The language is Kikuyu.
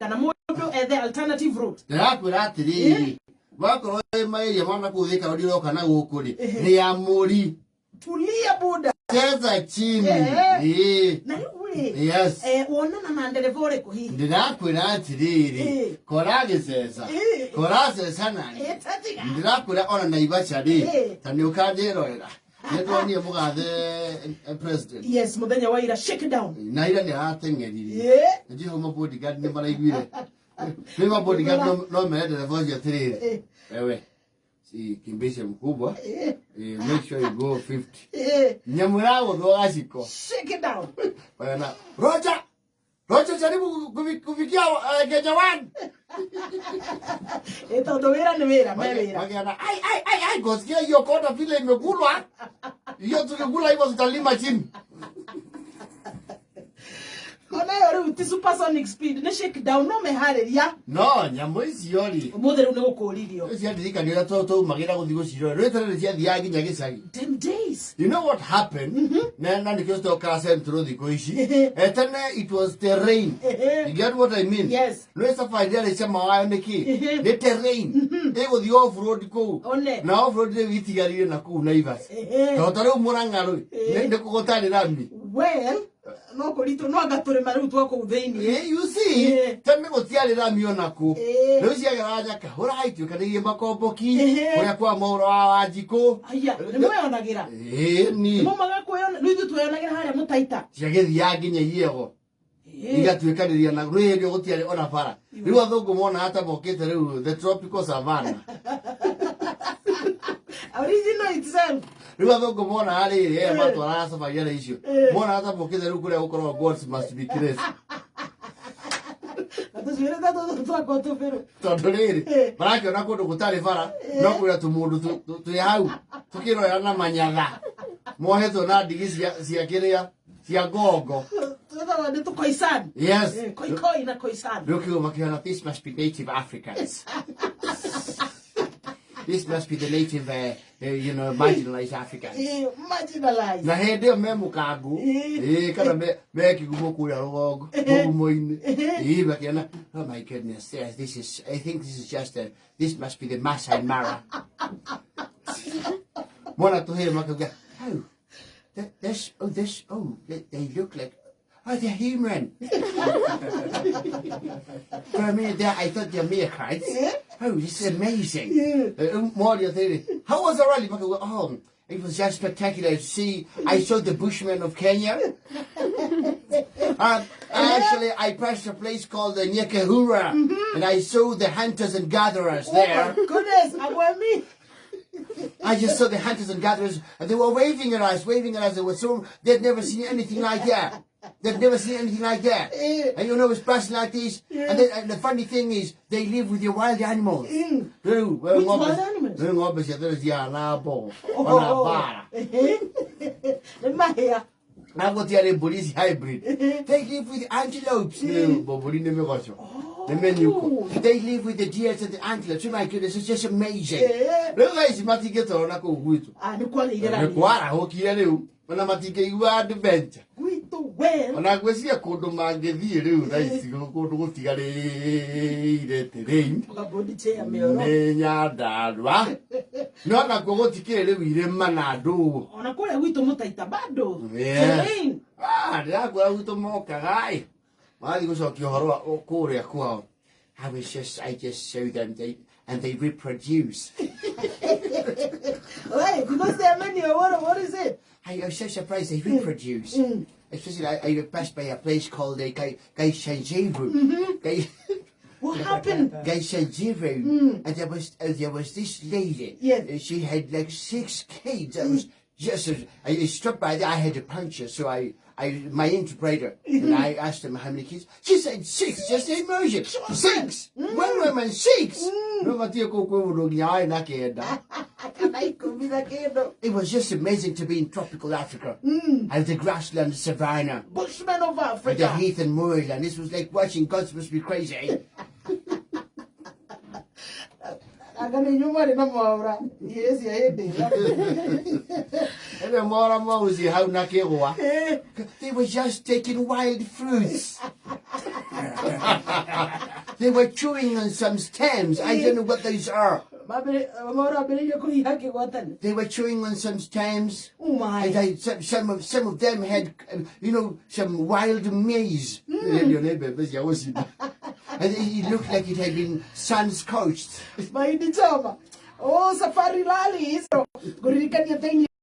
Kana mũndũ ethe alternative route. Ndĩrakwĩra atĩrĩrĩ, wakorwo wĩ maĩria mwana kũu Thika Road ũroka na gũkũ rĩ, rĩa mũri. Tulia buda. Cheza chini. Eh. Ĩĩ. Na rĩu rĩ, Yes. wonana na ndereba ũrĩkũ hihi? Ndĩrakwĩra atĩrĩrĩ, kora gĩceca, kora cecana rĩ, Tatiga. Ndĩrakwĩra ona Naivasha rĩ, ta nĩ ũkanjĩrorera. Nĩ ndonire mũgathe president. Yes, mũthenya wa ira shake down. Na ira nĩ arateng'erire. Njiho hau mabodyguard nĩ maraiguire. Nĩ mabodyguard no mere ndereba ũcio atĩrĩrĩ. Wewe si kimbishe mkubwa. Make sure you go 50. Nyamũ ĩragũthwo gaciko. Shake it down. Bana, Roger! Roger jaribu kufikia Kenya one. Tondũ wĩra nĩ wĩra, me wĩra. Wakiona, ai ai ai ai gosikia hiyo kona vile imekulwa. Hiyo tukikula hivyo tutalima chini. Ona ĩyo rĩu ti supersonic speed, nĩ shake down no meharĩria. No, nyamũ icio rĩ. Ũmũthĩ rĩu nĩ gũkũririo. Rĩu ciandirikania ũrĩa twaumagĩra gũthiĩ gũcirora. Rĩu tene nĩ ciathiaga nginya gĩcagi. Them days. You know what happened? Na nĩkĩo citokaga Central thikũ ici. Tene it was terrain. You get what I mean? Yes. Nĩ safari ndĩarĩ cama wayo nĩkĩ? Nĩ terrain. Ĩgũthiĩ off road kũu. One. Na off road rĩu itigarire na kũu Naivas. Tondũ ta rĩu Mũrang'a rĩ, nĩ kũgũtarĩ rami. Well, no kũritũ no anga tũrĩma rĩu twa kũu thĩinĩ. You see, tene gũtiarĩ rami ona kũ. Rĩu ciageraga nyakahũra ituĩkanĩirie makomboki, kũrĩa kwa Mwaũra wa Wanjikũ. Aya, nĩ mweyonagĩra? Ĩni. Nĩ maumaga kwĩyona, rĩu ithuĩ tweyonagĩra harĩa mũtaita. Ciagĩthiaga nginya Iego. Igatuĩkanĩria na rĩu hĩndĩ ĩyo gũtiarĩ ona bara. Rĩu athũngũ monaga ta mokĩte rĩu the tropical savannah. Original itself. Rĩu athũngũ monaga rĩrĩ matwaraga safari icio. Monaga ta mokĩte rĩu kũrĩa gũkoragwo gods must be crazy. Na tũcuĩrĩ ta tũtũ twakwa tũbĩrũ. Tondũ rĩrĩ marakĩona kũndũ gũtarĩ bara no kwĩra tũmũndũ twĩ hau tũkĩrorera na manyatha mohetwo na ndigi cia kĩrĩa cia ngongo. Twĩtagwo nĩ tũkoisan. Yes. Koikoi na koisan. Rĩu kiugo makĩona, this must be native Africans, this must be the native marginalized Africans. Marginalized. Na hĩndĩ ĩyo me mũkangu kana me kĩgumo kũrĩa rũgongo mũgumo-inĩ, makĩona, oh my goodness, yes, this is, I think this is just a, this must be the Masai Mara. Mona tũhĩĩ makauga, oh, this, oh, this, oh, they look like, oh, they're human. For a minute there, I thought they're meerkats. Oh, this is amazing. Moria atĩrĩrĩ, how was the rally? Makauga, oh, it was just spectacular to see. I saw the Bushmen of Kenya. Actually, I passed a place called the Nyekehura, and I saw the hunters and gatherers Oh there. my goodness, agwemi. I just saw the hunters and gatherers, and they were waving at us, waving at us. They were so, they'd never seen anything like that. They've never seen anything like that. And you know, it's passing like this. And the funny thing is, they live with the wild animals. Rĩu, we Which ng'ombe wild animals? Rĩu ng'ombe cia tene ciaga na mbogo, ona mbara. Nĩ mahĩa. Na gũtiarĩ mbũri ici hybrid. They live with antelopes. Rĩu mbũri nĩ mĩgoco. Nĩ mĩnyuko. They live with the deers and the antelopes. Oh my goodness, it's just amazing. Rĩu thaa ici matingĩtoro na kũu gwitũ. Ah, nĩ kwagĩire Nĩ rami. kwarahũkire rĩu. Ona matingĩigua adventure. Gwitũ well. Ona ngwĩciria kũndũ mangĩthiĩ rĩu thaa ici kũndũ gũtigarĩire terrain. Ũgabodi chair mĩoro. Nĩ Nyandarua. No nakuo gũtikĩrĩ rĩu irĩma na ndũũ. Ona kũrĩa gwitũ mũtaita bado. Yes. Terrain. Ah, ndĩrakwĩra gwitũ mokaga ĩ. Marathiĩ gũcokia ũhoro wa kũrĩa kwao. I just show them they, and they reproduce. Wait, because there are many, what is it? I was so surprised they reproduce. Especially I passed by a place called Gaisanjiru. What happened? Gaisanjiru. And there was this lady. She had like 6 kids. I was just, I struck by that. I had to punch her, so I my interpreter, and I asked him how many kids. She said 6, just immersion. 6! One woman, 6! No, but you go, go, go, go, na kenda. Kana ikũmi na kĩndũ. It was just amazing to be in tropical Africa. And the grassland savannah. Bushmen of And the Africa. heath and moorland. This was like watching Gods Must Be Crazy. Anga nĩ inyuĩ mwarĩ na mwaũra. Irio cia hĩndĩ ĩyo. Ĩrĩa mwaũra mwaũciĩ hau na kĩgwa. They were just taking wild fruits. They were chewing on some stems. I don't know what those are. Marambĩrĩirie kũhiha kĩgwatani. They were chewing on some stems. Oh my. And some of them had, some wild maize. And it looked like it had been sun scorched. Mahindi choma. Oh, Safari Rally hizo ngũririkania thĩinĩ.